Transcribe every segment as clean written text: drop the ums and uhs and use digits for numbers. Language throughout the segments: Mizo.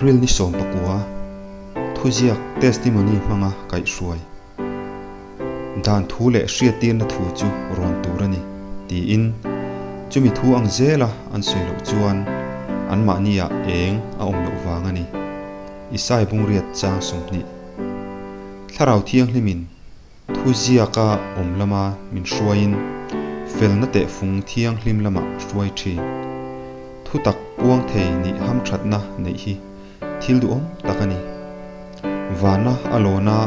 April ni 19, Thuziak Testimony hmanga kaihhruai. Dan thu leh hriattirna thu chu rawn tur a ni, tiin chumi thu ang zela an sawi loh chuan anmahniah eng a awm loh vang a ni. Isai Bungriat chang 20. Thlarau Thianghlimin Thuziaka awm lama min hruaiin felna tehfung thianghlim lamah hruai thin. Thutak puang thei nih hamthatna neih hi thil duhawm tak a ni. Vana a lawna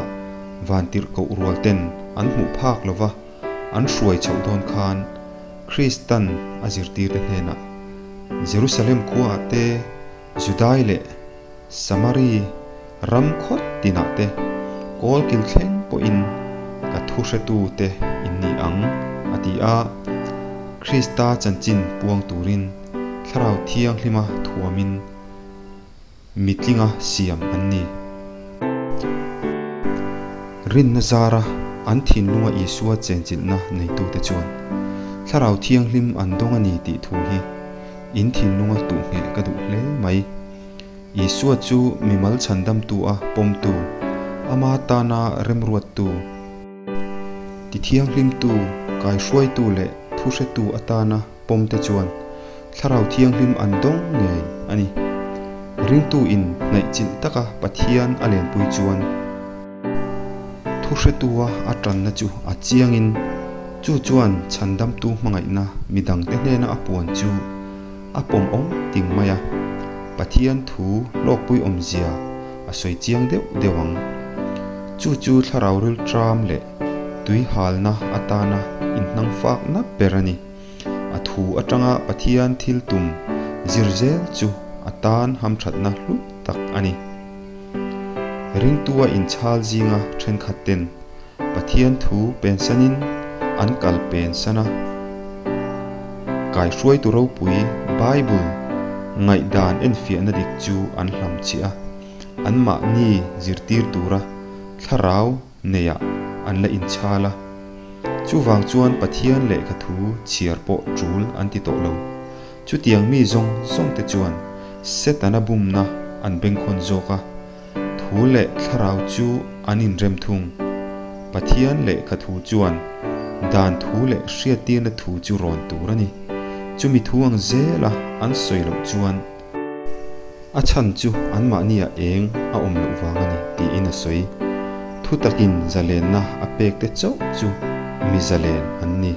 vantirhkoh rual ten an hmuh phak lova an hruai chhoh dawn khan Kristan a zirtirte hnenah Jerusalem khuaah te Judai leh Samari ram khawt tinah te kawl kil thleng pawhin ka thu hretu te in ni ang, a ti a. Krista chanchin puang turin Thlarau Thianghlima thuamin mitlinga siam an ni. Rinna zara an thinlunga Isua chenchilhna neitute chuan Thlarau Thianghlim an dawng a ni tih thu hi In thinlunga tuhngheh ka duh hle mai. Isua chu mimal chhandamtu a pawmtu, ama tana remruattu, tithianghlimtu, kaihruaitu leh thuhretu atana pawmte chuan Thlarau Thianghlim an dawng ngei a ni. Ringtu in hnaihchilh taka Pathian a lenpui chuan, Thuhretua a tanna chu a chiangin, chu chuan chhandamtu hmangaihna midangte hnena a puan chu a pawm awm ting mai a, Pathian thu hlawkpui awmzia a sawi chiang deuh deuh ang. Chu chu thlarau rilṭam leh tuihalna atana inhnangfakna ber a ni. A thu atanga Pathian thil tum zir zel chu a tan hamthatna hlu tak a ni. Ringtua inchhal zinga thenkhat ten Pathian thu pensanin an kal pensan a. Kaihruaitu ropui Bible ngaihdan enfiahna dik chu an hlamchhiah a, anmahni zirtir tura thlarau neiah an la inchhal a. Chuvang chuan Pathian lehkha thu chhiar pawh tul an ti tawh lo. Chutiang mi zawng zawng te chuan Setana bumna an bengkhawn zawk a, thu leh thlarau chu an inrem thung. Pathian lehkha thu chuan dan thu leh hriattirna thu chu rawn tur a ni. Chumi thu ang zela an sawi loh chuan a chhan chu anmahniah eng a awm loh vang a ni tiin a sawi. Thu takin zalenna a pek te chauh chu mi zalen an ni.